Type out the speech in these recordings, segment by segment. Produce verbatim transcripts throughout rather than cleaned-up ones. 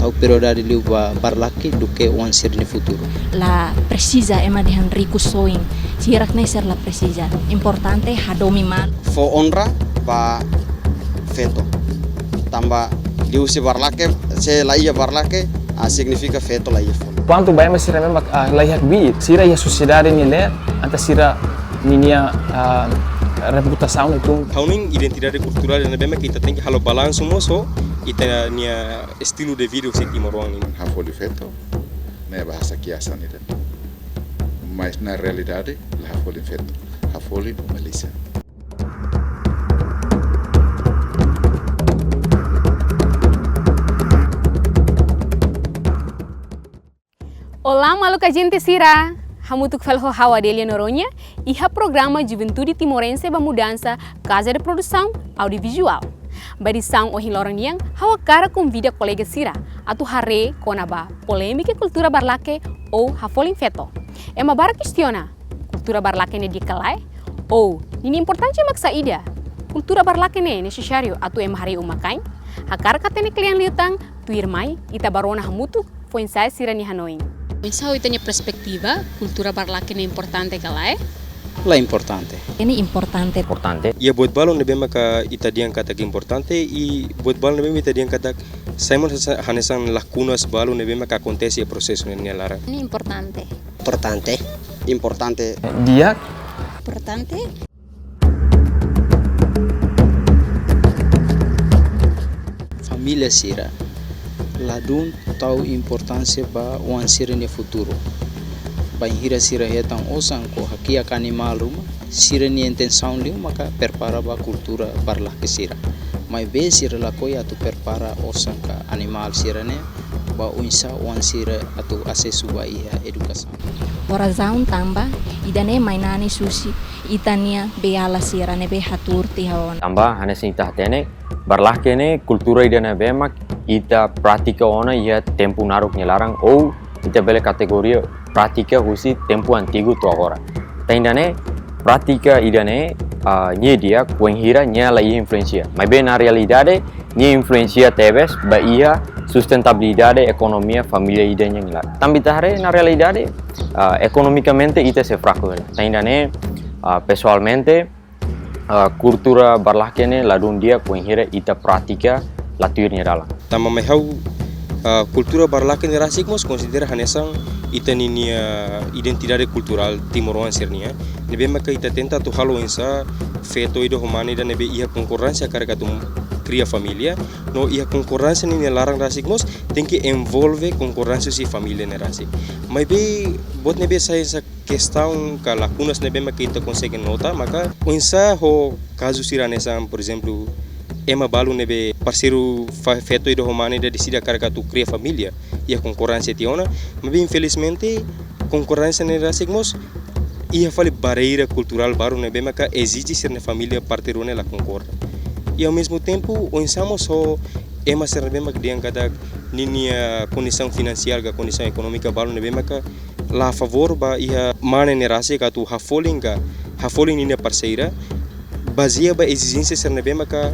Ha'u prioridade liu ba barlake duké oan sira-nia futuru. La presiza ema dehan riku soin, sira-ne'e sira la presiza. Importante hadomi malu. Fó onra ba feto. Tanba liuhusi barlake, se la iha barlake, ah, signifika feto la iha folin. Kuandu ba ema sira ne'ebé mak, ah, la iha kbiit, sira iha sosiedade nia leet, entaun sira ninia, ah, reputasaun ne'e tun. Ha'u hanoin identidade kulturál ne'ebé mak ita tenke halo balansu mós ho ita-nia estilu de vida husi timoroan nian. Hafolin feto, ne'e bahasa kiasan ida. Mas na realidade, la hafolin feto, hafolin uma lisan. Olá, maluk agente sira! Hamutuk fali ho ha'u Adelia Noronha, iha programa Juventude Timorense ba Mudansa, Casa de Produção Audiovisual. Ba edisaun ohin loron nian, ha'u hakarak konvida kolega sira atu haree kona-ba polémika kultura barlake ou hafolin feto. Ema barak kestiona, kultura barlake ne'e di'ak ka lae? Ou, ninia importánsia mak saida? Kultura barlake ne'e nesesáriu atu ema harii uma-kain? Hakarak hatene kle'an liután, tuirmai, ita bá rona hamutuk foin-sa'e sira-nia hanoin. Foin-sa'e ita-nia perspetiva, kultura barlake ne'e importante ka lae? La importante. Ne'e importante. Importante. Iha buat balu ne'ebé maka ita dehan katak importante, i buat balu ne'ebé ita dehan katak sai mós hanesan lakunas balu ne'ebé maka akontese iha prosesu ne'e nia laran. Ne'e importante. Importante. Importante. Di'ak. Importante. Família sira ladún tau importánsia ba oan sira-nia futuru. Bainhira sira hetan osan ka hakiak animál ruma, sira-nia intensaun liu maka prepara ba kultura barlake sira. Maibé sira lakohi atu prepara osan ka animál sira-ne'e ba oinsá oan sira atu asesu ba iha edukasaun. Ho razaun tanba, ida-ne'e mai nanis husi ita-nia beiala sira ne'ebé hatuur tiha ona. Tanba, hanesan ita hatene, barlake ne'e kultura ida ne'ebé mak ita pratika ona iha tempu naruk nia laran ou ita bele kategoria pratika husi tempu antigu to'o agora. Tan ida-ne'e, pratika ida-ne'e, ah, nia di'ak wainhira nia la iha influénsia. Maibé na realidade, nia influénsia tebes ba iha sustentabilidade ekonomia família ida nian nia laran. Tanba ita haree na realidade, ah, ekonomikamente ita sei fraku hela. Tan ida-ne'e, ah, pesoalmente, ah, kultura barlake ne'e ladún di'ak wainhira ita pratika la tuir nia dalan. Tanba mai ha'u, ah, kultura barlake ne'e rasik mós konsidera hanesan ita ninia identidade kulturál timoroan sira-nian. Ne'ebé maka ita tenta atu halo oinsá feto ida ho mane ida ne'ebé iha konkordánsia hakarak atu kria família. No iha konkordánsia ninia laran rasik mós tenke envolve konkordánsia husi família ne'e rasik. Maibé buat ne'ebé sai hanesan kestaun ka lakunas ne'ebé maka ita konsege nota, maka oinsá ho kazu sira hanesan, por ezemplu, ema balu ne'ebé parseiru fa-, feto ida ho mane ida deside hakarak atu kria família, iha konkordánsia tiha ona, maibé infelizmente konkordánsia ne'e rasik mós iha fali barreira kulturál balu ne'ebé maka ezije sira-nia família parte rua ne'e la konkorda. I ao mesmo tempo, oinsá mós ho ema sira ne'ebé maka dehan katak ninia kondisaun finansiál ka kondisaun ekonómika balu ne'ebé maka la favór ba iha mane ne'e rasik atu hafolin ka hafolin ninia parseira, bazeia ba ezijénsia sira ne'ebé maka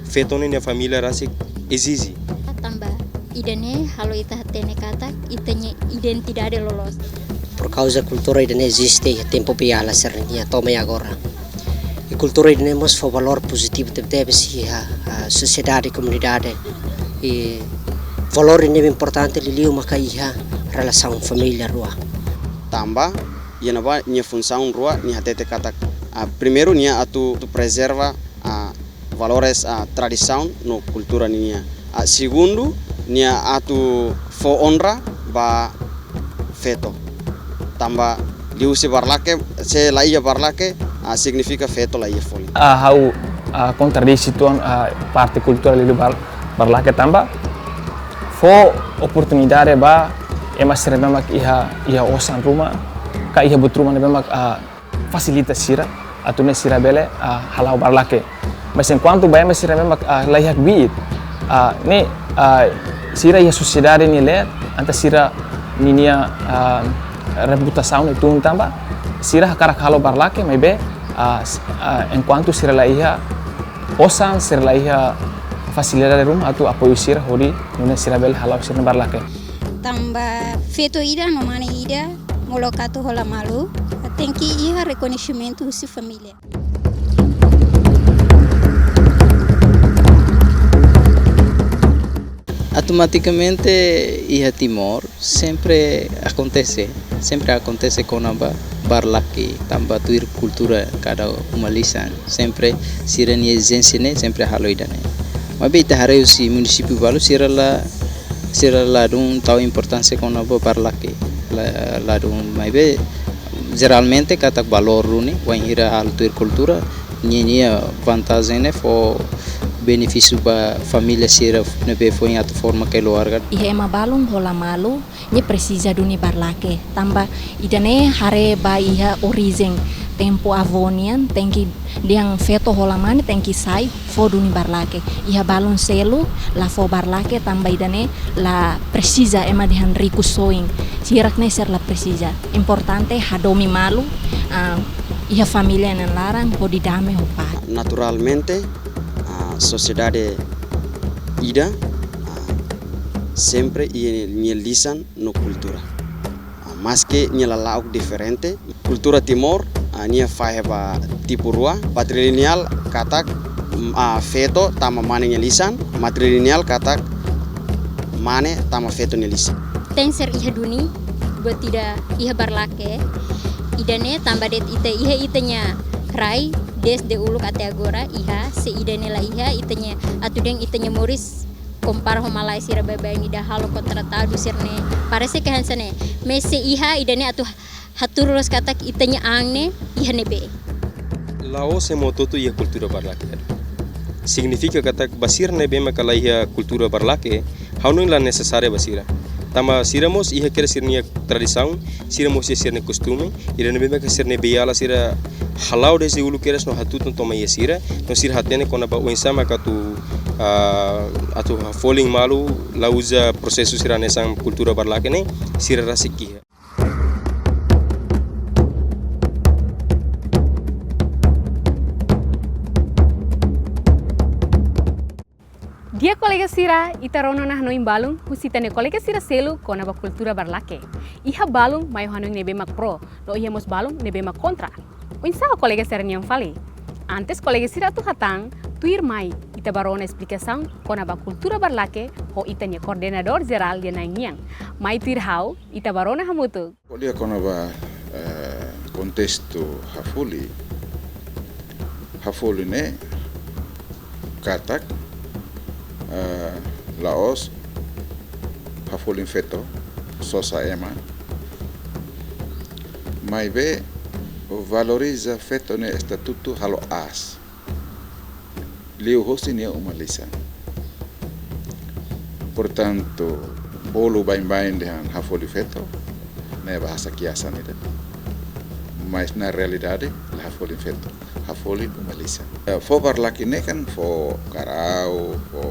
feto ninia família rasik ezije. Tanba ida-ne'e halo ita hatene katak ita-nia identidade loloos. Por kauza kultura ida-ne'e eziste iha tempu beiala sira-nian to'o mai agora. I kultura ida-ne'e mós fó valór pozitivu tebetebes iha, ah, sosiedade, komunidade. I valór ida-ne'e importante liuliu maka iha relasaun família rua. Tanba, iha ne'ebá nia funsaun rua, nia hatete katak, ah, primeiru nia atu, atu prezerva, ah, valores, ah, tradisaun no kultura nian. Ah, segundu, nia atu fó onra ba feto. Tanba liuhusi barlake, se la iha barlake, ah, signifika feto la iha folin. Ah, ha'u, ah, kontradisi uitoan, ah, parte kultura liuliu bar-, barlake tanba fó oportunidade ba ema sira ne'ebé mak iha, iha osan ruma, ka iha buat ruma ne'ebé mak, ah, fasilita sira, atu nune'e sira bele, ah, hala'o barlake. Mas enkuantu ba ema sira ne'ebé mak, ah, la iha kbiit, ah, ne'e, ah, sira iha sosiedade nia leet, entaun sira ninia, ah, reputasaun ne'e tun tanba, sira hakarak hala'o barlake, maibé, ah, s-, ah, enkuantu sira la iha osan, sira la iha Aselera ruma atu apoiu sira hodi nune'e sira bele hala'o sira-nia barlake. Tanba feto ida no mane ida molok atu hola malu, tenke iha rekoñesimentu husi família. Automatikamente iha Timor sempre akontese, sempre akontese kona-ba barlake tanba tuir kultura kada uma lisan, sempre sira-nia ezijénsia ne'e sempre halo ida-ne'e. Maibé ita haree husi munisípiu balu sira la, sira ladún tau importánsia kona-ba barlake. La, ladún, maibé jeralmente katak valór duni, wainhira halo tuir kultura, ninia vantajen ne'e fó benefísiu ba família sira ne'ebé foin atu forma keluarga. Iha ema balun hola malu, nia presiza duni barlake. Tanba ida-ne'e haree ba iha orijen, tempu avó nian, tenke dehan feto hola mane tenke sai fó duni barlake. Iha balun seluk la fó barlake tanba ida-ne'e la presiza, ema dehan riku-soin. Sira-ne'e sira la presiza. Importante hadomi malu, ah, iha família nia laran hodi dame ho pás. Naturalmente, ah, sosiedade ida, ah, sempre iha nia lisan no kultura. Ah, maske nia lala'ok diferente, kultura Timor, ah, nia fahe ba tipu rua, patrilineál katak, mm, ah, feto tama mane nia lisan, matrilineál katak mane tama feto nia lisan. Tenke ser iha duni, buat ida iha barlake, ida-ne'e tanba de'it ita iha ita-nia rai, desde uluk até agora iha, se ida-ne'e la iha, ita-nia, atu dehan ita-nia moris kompara ho malae sira baibain ida halo kontratadu sira-ne'e. Parese ke hanesan ne'e. Maibé se iha ida-ne'e atu hatuur loos katak ita-nia an ne'e iha ne'ebé. La'ós ema hotu-hotu iha kultura barlake. Signifika katak ba sira ne'ebé maka la iha kultura barlake, ha'u hanoin la nesesáriu ba sira. Tanba sira mós iha kedas sira-nia tradisaun, sira mós iha sira-nia kostume, ida ne'ebé maka sira-nia beiala sira hala'o desde uluk kedas no hatutan to'o mai iha sira, no sira hatene kona-ba oinsá maka atu, ah, atu folin malu la uza prosesu sira hanesan kultura barlake ne'e, sira rasik iha. Di'ak kolega sira, ita rona ona hanoin balun husi ita-nia kolega sira seluk kona-ba kultura barlake. Iha balun mai ho hanoin ne'ebé mak pro, no iha mós balun ne'ebé mak kontra. Oinsá ho kolega sira-nian fali? Antes kolega sira atu hatán, tuirmai ita bá rona esplikasaun kona-ba kultura barlake ho ita-nia koordenadór jerál nia na'in nian. Mai tuir ha'u, ita bá rona hamutuk. Ko'alia kona-ba, eh, kontestu hafoli, hafoli ne'e katak, eh, la'ós hafolin feto, sosa ema. Maibé valoriza feto nia estatutu halo aas liuhosi nia uma lisan. Portantu, bolu baibain dehan hafolin feto, ne'e bahasa kiasan ida. Mas na realidade, la hafolin feto, hafolin uma lisan. Eh, fó barlake ne'e kan, fó karau, fó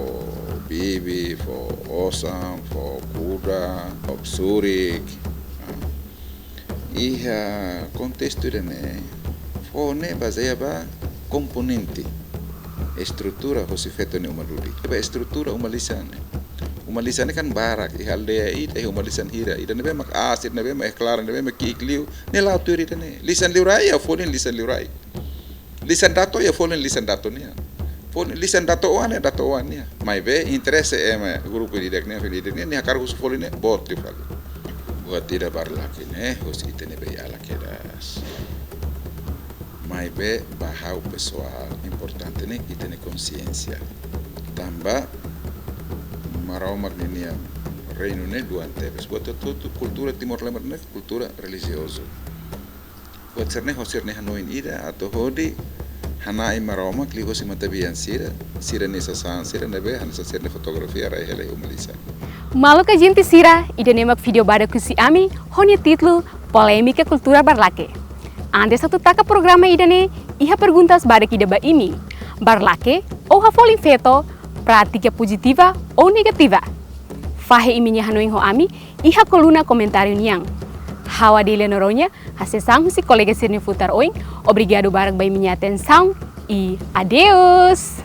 bibi, fó osan, fó kuda, fó psurik. Ah, iha kontestu ida-ne'e, fó ne'e bazeia ba komponente estrutura hosi feto nia uma luli. Ba estrutura uma lisan ne'e. Uma lisan ne'e kan barak, iha aldeia ida, iha uma lisan hira. Ida ne'ebé mak aas, ida ne'ebé mak klaran, ida ne'ebé mak ki'ik liu, ne'e la'o tuir ida-ne'e. Lisan liurai, iha folin lisan liurai. Lisan dato, iha folin lisan dato nian. Folin lisan dato-oan, iha dato-oan nian. Maibé interese ema grupu ida-ne'e, ida-ne'e, nia hakarak husu folin ne'e, boot liu fali. Buat ida barlake ne'e, husi ita-nia beiala kedas. Maibé ba ha'u pesoál, importante ne'e ita-nia konsiénsia. Tanba Maromak ninia reinu ne'e luan tebes. Buat hotu-hotu kultura Timor-Leste ne'e kultura relijiozu. Buat sira-ne'e, ho sira-ne'e hanoin ida, atu hodi hana'i Maromak liuhosi matebian sira, sira-nia sasán sira ne'ebé hanesan sira-nia fotografia rai hela iha uma lisan. Maluk ajente sira, ida-ne'e mak vídeo badak husi ami, ho nia títulu Polémika Kultura Barlake. Antes atu taka programa ida-ne'e, iha perguntas badak ida ba imi. Barlake ou hafolin feto, prátika pozitiva ou negativa? Fahe imi-nia hanoin ho ami, iha koluna komentáriu nian. Ha'u Adélia Noronha, hasees an husi kolega sira-nia futar oin, obrigadu barak ba imi-nia atensaun, i adeus!